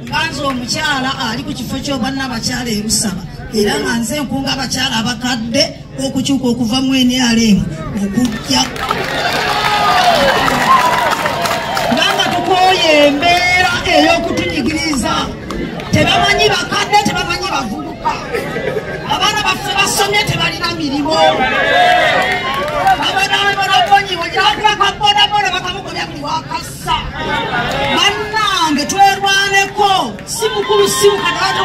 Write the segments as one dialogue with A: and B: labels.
A: Nga nze omukyala ali ku kifo ky'obwannabakyala e Lusaba, era nga nze nkunga abakyala abakadde okukyuka okuva mu NRM okujja, kubanga tukooye embeera ey'okutunyigiriza. Tebamanyi bakadde, tebamanyi bavubuka. Abaana baffe basomye, tebalina mirimu. Abaana bakamugobya buli wakassa. Bannange, twerwaneko. Si mukulu, si mukadde,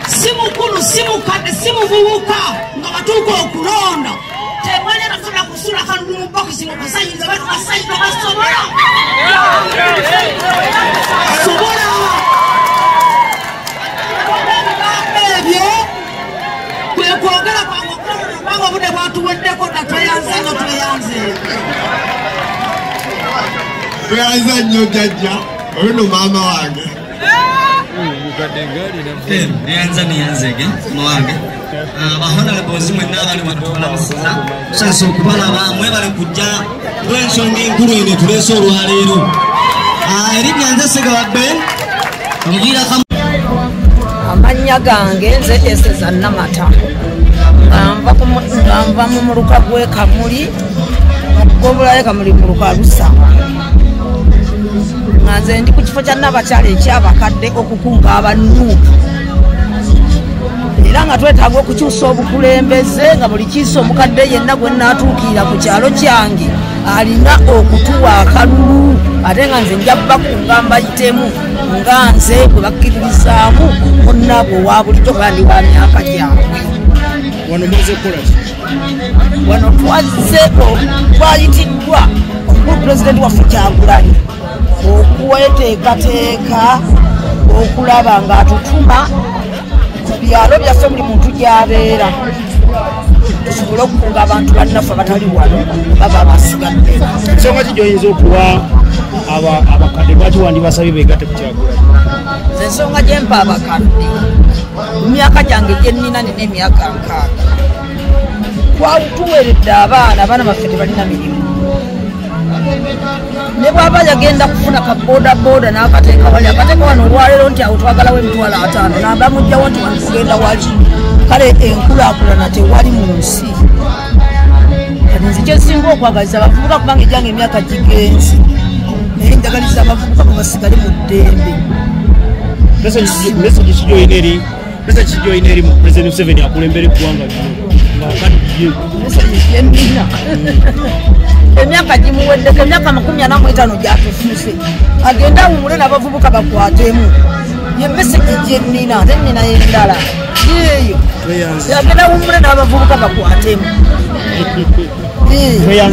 A: si mukulu, si mukadde, si muvubuka, nga batuuka okulonda tewali atasobola kusula kalulu mu bokisi mu kusayinza. Batu basayinza basobola sobola. Ebigambo ebyo kwe kwogera kwange, kubanga obudde bwatuweddeko. Natweyanze nga tweyanze.
B: Tweyanza nnyo jjajja. Oyo maama wange.
C: Neyanza, neyanzege mama wange. Ba honorables mwenna abali wano, tubalamusiza. Tusanyuse okubalaba. Mwebale kujja lw'ensonga enkulu eno tuleese olwaleero. Erinnya nze Segawa Ben omuviira.
D: Amannya gange nze Eseza Namata, nga nva mu muluka gw'e Kamuli, mugombolola Kamuli, muluka Lusaba, nga nze ndi ku kifo kya nnabakyala ekyabakadde okukunga abanuupu, era nga twetaaga okukyusa obukulembeze, nga buli kiisa omukadde yenna gwe nnaatuukirira ku kyalo kyange alina okutuwa akalulu, ate nga nze nja bakunga mbayitemu nga nze gwe bakkiririzaamu munnaabwe owa bulijjo, kuba ndi wa myaka gyabwe.
E: Wano muze kukola ki?
D: Wano twazze, twayitiddwa omukulu pulezidenti waffe Kyagulanyi okweteekateeka okulaba ng'atutuma ku byalo byaffe, buli muntu gy'abeera, tusobole okukunga abantu bannaffe abatali wano baba basigadde.
E: Ensonga ki gyoyinza okuwa abakadde lwaki wandibasabye begatte ku Kyagulanyi?
D: Nze ensonga gyempa abakadde, mu myaka gyange gyennina, nina emyaka 60, twatuweredde abaana, abaana baffe tebalina mirimu. Ne bwaba yagenda kufuna ka bodaboda n'akateeka wali, akateeka wano olwaleero nti awo twagalawo 50,000, namba mugjawo nti wano tugenda wali. Kale enkulaakulana tewali mu nsi. Kati nze kyesinga okwagaliza abavubuka, kubanga egyange emyaka gigenze, naye njagaliza abavubuka bwe basigale mu ddembe.
E: Message ki gyolina eri mu President Museveni akulembera eggwanga lino nga akaddiye?
D: Message gyennina, emyaka gimuweddeko, emyaka 45 gyatufuuse, agende awumule n'abavubuka bakwatemu. Ye message gyennina, ate nninayo endala yeeyo.
E: Tweyanze.
D: Agende awumule n'abavubuka bakwatemu.
E: Tweyanze.